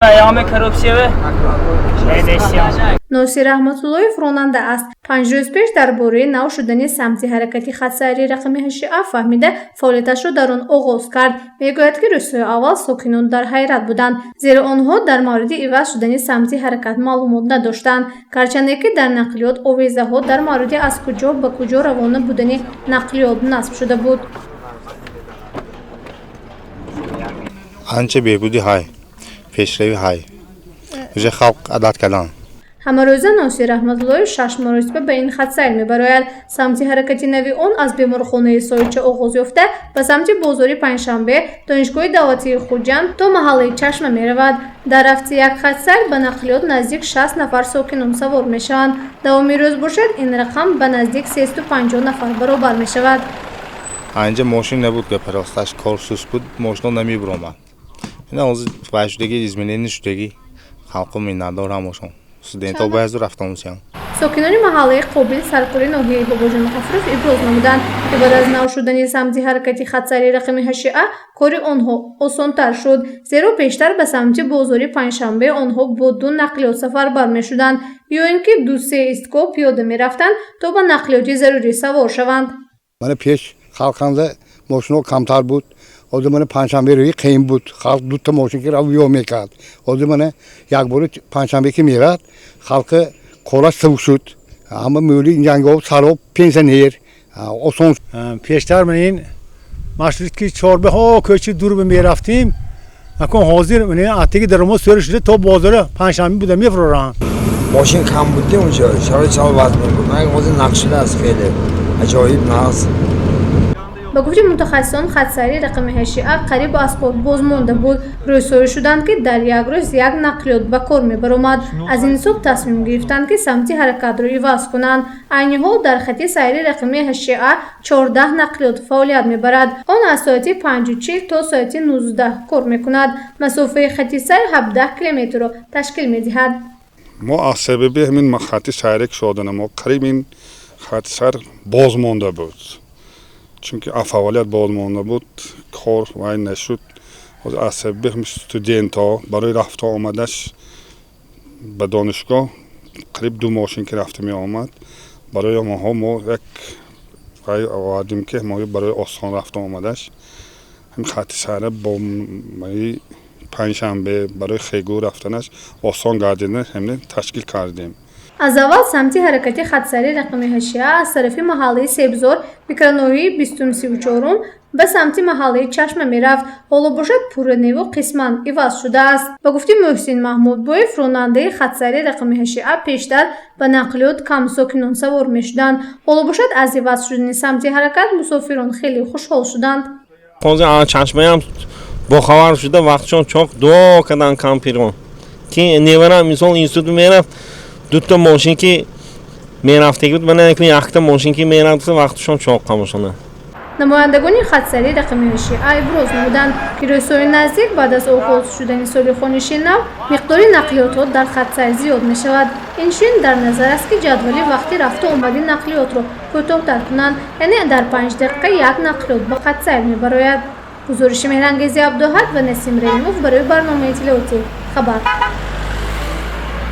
Аяме коррупсия. Носир Раҳматуллоев ронанда аст. 5 рӯз пеш дар бораи нав шудани самти ҳаракати хатсайри рақами 8А фаҳмида, фаъолияташро дар он оғоз кард. Мегӯяд, ки рӯзҳои аввал сокинон дар ҳайрат буданд, зеро онҳо дар мавриди иваз шудани самти ҳаракат маълумот надоштанд. Гарчанде ки дар нақлиёт овезаҳо дар мавриди аз куҷо ба куҷо равона будани нақлиёт насб шуда буд. Анча беҳбудӣ ҳай, пешравӣ ҳай, уже халқ одат кардан. Ҳамарӯза Носир Раҳматуллоев шаш маротиба ба ин хатсайр мебарояд. Самти ҳаракати нави он аз беморхонаи Соича оғоз ёфта, ба самти бозори Панҷшанбе, Донишгоҳи давлатии Хуҷанд то маҳаллаи Чашма меравад. Дар рафти як хатсайр ба нақлиёт наздик 60 нафар сокинон савор мешаванд. Давоми рӯз бошад, ин рақам ба наздик 350 нафар баробар мешавад. Анҷа мошин набуд, гапа росташ, кор суст буд, мошино намебиромад. Ина ҳозир вай шудагӣ, изменение шудагӣ, халқу миннатдор ҳамошон, студентҳо бояд зуд рафта омӯзиям. Сокинони маҳаллаи Қобил, саркули ноҳияи Бобоҷон Ғафуров иброз намуданд, ки баъд аз нав шудани самти ҳаракати хатсайри рақами 8А кори онҳо осонтар шуд, зеро пештар ба самти бозори Панҷшанбе онҳо бо ду нақлиёт сафарбар мешуданд ё ин ки ду-се истгоҳ пиёда мерафтанд, то ба нақлиёти зарурӣ савор шаванд. Мана, пеш халқанда мошино камтар буд. Ҳозир мана Панҷшанбе рӯи қиин буд, халқ дута мошин ки рафт, ё мекард. Ҳозир мана якбора Панҷшанбе ки мерад, халқи кораш сабук шуд, ҳама мӯли ҷангоб сароб пенсионер осон. Пештар ман ин маршрутки чорбаҳо кӯчи дур мерафтем, акун ҳозир атиги даромад сӯри шуда, то бозори Панҷшанбе буда мефуроранд. Мошин кам буд, унҷо шароит чал вазмин буд. Ҳозир нақш шудааст, хеле аҷоиб нағз. Ба гуфти мутахассисон, хатсайри рақами 8А қариб аз кор бозмонда буд. Рӯзҳое шуданд, ки дар як рӯз як нақлиёт ба кор мебаромад. Аз ин ҳисоб тасмим гирифтанд, ки самти ҳаракатро иваз кунанд. Айни ҳол дар хати сайри рақами 8А 14 нақлиёт фаъолият мебарад. Он аз соати 5:40 то соати 19 кор мекунад. Масофаи хати сайр 17 километрро ташкил медиҳад. Мо аз сабаби ҳамин хати сайре кушодана, мо қариб ин хати сайр боз монда буд, чунки фаъолият боз монда буд, кор вай нашуд. Аз сабаби ҳамин студентҳо барои рафту омадаш ба донишгоҳ қариб ду мошин ки рафта меомад, барои онҳо мо як вай овардем, ки мо барои осон рафту омадаш ҳамин хати сайра бо Панҷшанбе барои хегу рафтанаш осон гардида, ҳамин ташкил кардем. Аз аввал самти ҳаракати хатсайри рақами 8А аз тарафи маҳаллаи Себзор, микроноҳияи 20-34 ба самти маҳаллаи Чашма мерафт. Ҳоло бошад, пурраневу қисман иваз шудааст. Ба гуфти Муҳсин Маҳмудбоев, ронандаи хатсайри рақами 8А, пештар ба нақлиёт кам сокинон савор мешуданд. Ҳоло бошад, аз иваз шудани самти ҳаракат мусофирон хеле хушҳол шуданд. Ҳозир Чашмаям бохабар шуда, вақтшон чоқ дуо кардан кампирон, ки неварам, мисол, институт мерафт, дута мошин ки мерафтаги буд, мана якта мошин ки мерафт, вақтшон чоқ ҳамошона. Намояндагони хатсайри рақами 8А иброз намуданд, ки рӯзҳои наздик баъд аз оғоз шудани соли хониши нав миқдори нақлиётҳо дар хатсайр зиёд мешавад. Инчунин дар назар аст, ки ҷадвали вақти рафту омади нақлиётро кӯтоҳтар кунанд, яъне дар 5 дақиқа як нақлиёт ба хатсайр мебарояд. Гузориши Меҳрангези Абдуҳад ва Насим Раимов барои барномаи иттилоотӣ «Хабар».